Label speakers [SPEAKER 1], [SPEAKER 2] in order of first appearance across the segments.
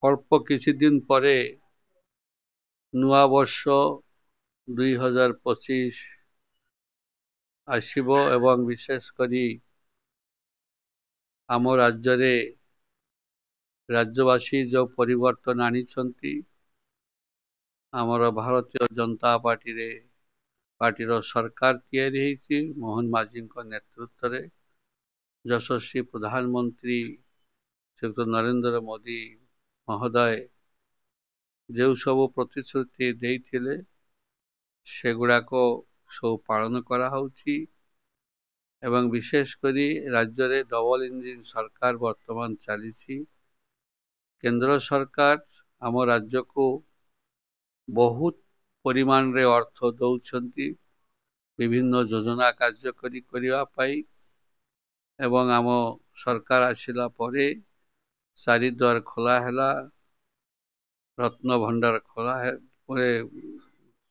[SPEAKER 1] ଅଳ୍ପ କିଛି ଦିନ ପରେ ନୂଆ ବର୍ଷ 2025 ଆସିବ ଏବଂ ବିଶେଷ କରି ଆମ ରାଜ୍ୟରେ ରାଜ୍ୟବାସୀ ଯେଉଁ ପରିବର୍ତ୍ତନ ଆଣିଛନ୍ତି, ଆମର ଭାରତୀୟ ଜନତା ପାର୍ଟିର ସରକାର ତିଆରି ହେଇଛି ମୋହନ ମାଝୀଙ୍କ ନେତୃତ୍ୱରେ। ଯଶସ୍ୱୀ ପ୍ରଧାନମନ୍ତ୍ରୀ ଶ୍ରୀଯୁକ୍ତ ନରେନ୍ଦ୍ର ମୋଦି ମହୋଦୟ ଯେଉଁ ସବୁ ପ୍ରତିଶ୍ରୁତି ଦେଇଥିଲେ, ସେଗୁଡ଼ାକ ସବୁ ପାଳନ କରାହେଉଛି ଏବଂ ବିଶେଷ କରି ରାଜ୍ୟରେ ଡବଲ ଇଞ୍ଜିନ୍ ସରକାର ବର୍ତ୍ତମାନ ଚାଲିଛି। କେନ୍ଦ୍ର ସରକାର ଆମ ରାଜ୍ୟକୁ ବହୁତ ପରିମାଣରେ ଅର୍ଥ ଦେଉଛନ୍ତି ବିଭିନ୍ନ ଯୋଜନା କାର୍ଯ୍ୟକାରୀ କରିବା ପାଇଁ ଏବଂ ଆମ ସରକାର ଆସିଲା ପରେ ଚାରିଦ୍ୱାର ଖୋଲା ହେଲା, ରତ୍ନଭଣ୍ଡାର ଖୋଲା ପରେ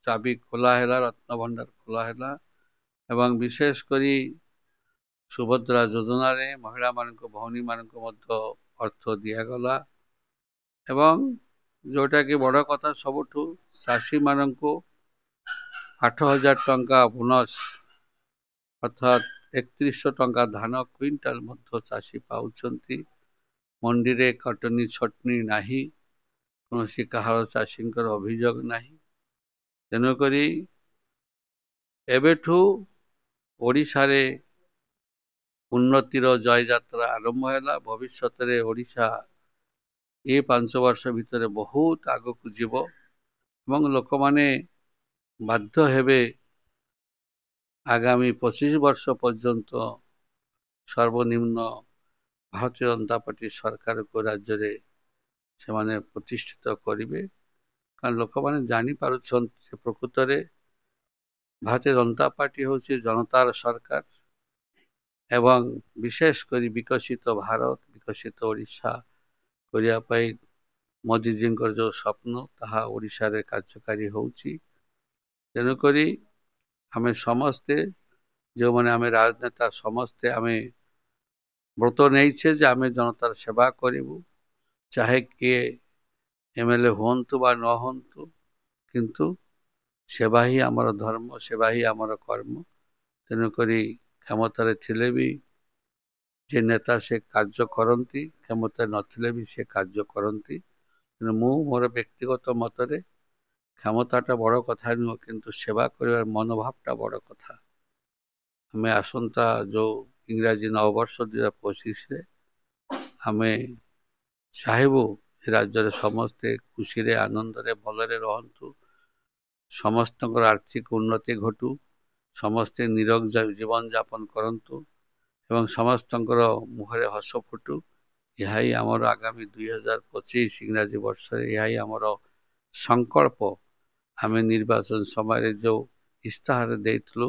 [SPEAKER 1] ଚାବି ଖୋଲା ହେଲା, ରତ୍ନଭଣ୍ଡାର ଖୋଲା ହେଲା ଏବଂ ବିଶେଷ କରି ସୁଭଦ୍ରା ଯୋଜନାରେ ମହିଳାମାନଙ୍କୁ, ଭଉଣୀମାନଙ୍କୁ ମଧ୍ୟ ଅର୍ଥ ଦିଆଗଲା ଏବଂ ଯେଉଁଟାକି ବଡ଼ କଥା ସବୁଠୁ, ଚାଷୀମାନଙ୍କୁ 8000 ଟଙ୍କା ବୋନସ୍, ଅର୍ଥାତ୍ 3100 ଟଙ୍କା ଧାନ କୁଇଣ୍ଟାଲ ମଧ୍ୟ ଚାଷୀ ପାଉଛନ୍ତି। ମଣ୍ଡିରେ କଟନୀ ଛଟନୀ ନାହିଁ, କୌଣସି କାହାର ଚାଷୀଙ୍କର ଅଭିଯୋଗ ନାହିଁ। ତେଣୁକରି ଏବେଠୁ ଓଡ଼ିଶାରେ ଉନ୍ନତିର ଜୟଯାତ୍ରା ଆରମ୍ଭ ହେଲା। ଭବିଷ୍ୟତରେ ଓଡ଼ିଶା ଏ 5 ବର୍ଷ ଭିତରେ ବହୁତ ଆଗକୁ ଯିବ ଏବଂ ଲୋକମାନେ ବାଧ୍ୟ ହେବେ ଆଗାମୀ 25 ବର୍ଷ ପର୍ଯ୍ୟନ୍ତ ସର୍ବନିମ୍ନ ଭାରତୀୟ ଜନତା ପାର୍ଟି ସରକାରକୁ ରାଜ୍ୟରେ ସେମାନେ ପ୍ରତିଷ୍ଠିତ କରିବେ। କାରଣ ଲୋକମାନେ ଜାଣିପାରୁଛନ୍ତି ଯେ ପ୍ରକୃତରେ ଭାରତୀୟ ଜନତା ପାର୍ଟି ହେଉଛି ଜନତାର ସରକାର ଏବଂ ବିଶେଷ କରି ବିକଶିତ ଭାରତ, ବିକଶିତ ଓଡ଼ିଶା କରିବା ପାଇଁ ମୋଦିଜୀଙ୍କର ଯେଉଁ ସ୍ୱପ୍ନ, ତାହା ଓଡ଼ିଶାରେ କାର୍ଯ୍ୟକାରୀ ହେଉଛି। ତେଣୁକରି ଆମେ ସମସ୍ତେ, ଯେଉଁମାନେ ଆମେ ରାଜନେତା, ସମସ୍ତେ ଆମେ ବ୍ରତ ନେଇଛେ ଯେ ଆମେ ଜନତାର ସେବା କରିବୁ, ଚାହେ କିଏ ଏମଏଲଏ ହୁଅନ୍ତୁ ବା ନ ହୁଅନ୍ତୁ, କିନ୍ତୁ ସେବା ହିଁ ଆମର ଧର୍ମ, ସେବା ହିଁ ଆମର କର୍ମ। ତେଣୁକରି କ୍ଷମତାରେ ଥିଲେ ବି ଯେ ନେତା ସେ କାର୍ଯ୍ୟ କରନ୍ତି, କ୍ଷମତାରେ ନଥିଲେ ବି ସେ କାର୍ଯ୍ୟ କରନ୍ତି। ତେଣୁ ମୁଁ ମୋର ବ୍ୟକ୍ତିଗତ ମତରେ କ୍ଷମତାଟା ବଡ଼ କଥା ନୁହଁ, କିନ୍ତୁ ସେବା କରିବାର ମନୋଭାବଟା ବଡ଼ କଥା। ଆମେ ଆସନ୍ତା ଯେଉଁ ଇଂରାଜୀ ନବବର୍ଷ 2025ରେ ଆମେ ଚାହିଁବୁ ରାଜ୍ୟରେ ସମସ୍ତେ ଖୁସିରେ, ଆନନ୍ଦରେ, ଭଲରେ ରହନ୍ତୁ, ସମସ୍ତଙ୍କର ଆର୍ଥିକ ଉନ୍ନତି ଘଟୁ, ସମସ୍ତେ ନିରୋଗ ଜୀବନଯାପନ କରନ୍ତୁ ଏବଂ ସମସ୍ତଙ୍କର ମୁହଁରେ ହସ ଫୁଟୁ। ଏହା ହିଁ ଆମର ଆଗାମୀ 2025 ଇଂରାଜୀ ବର୍ଷରେ ଏହା ହିଁ ଆମର ସଂକଳ୍ପ। ଆମେ ନିର୍ବାଚନ ସମୟରେ ଯେଉଁ ଇସ୍ତାହାର ଦେଇଥିଲୁ,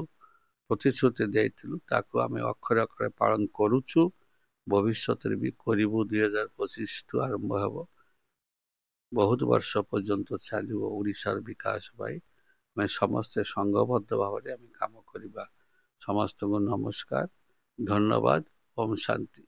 [SPEAKER 1] ପ୍ରତିଶ୍ରୁତି ଦେଇଥିଲୁ, ତାକୁ ଆମେ ଅକ୍ଷରେ ଅକ୍ଷରେ ପାଳନ କରୁଛୁ, ଭବିଷ୍ୟତରେ ବି କରିବୁ। 2025ଠୁ ଆରମ୍ଭ ହେବ, ବହୁତ ବର୍ଷ ପର୍ଯ୍ୟନ୍ତ ଚାଲିବ। ଓଡ଼ିଶାର ବିକାଶ ପାଇଁ ଆମେ ସମସ୍ତେ ସଂଘବଦ୍ଧ ଭାବରେ ଆମେ କାମ କରିବା। ସମସ୍ତଙ୍କୁ ନମସ୍କାର, ଧନ୍ୟବାଦ, ଓମ୍ ଶାନ୍ତି।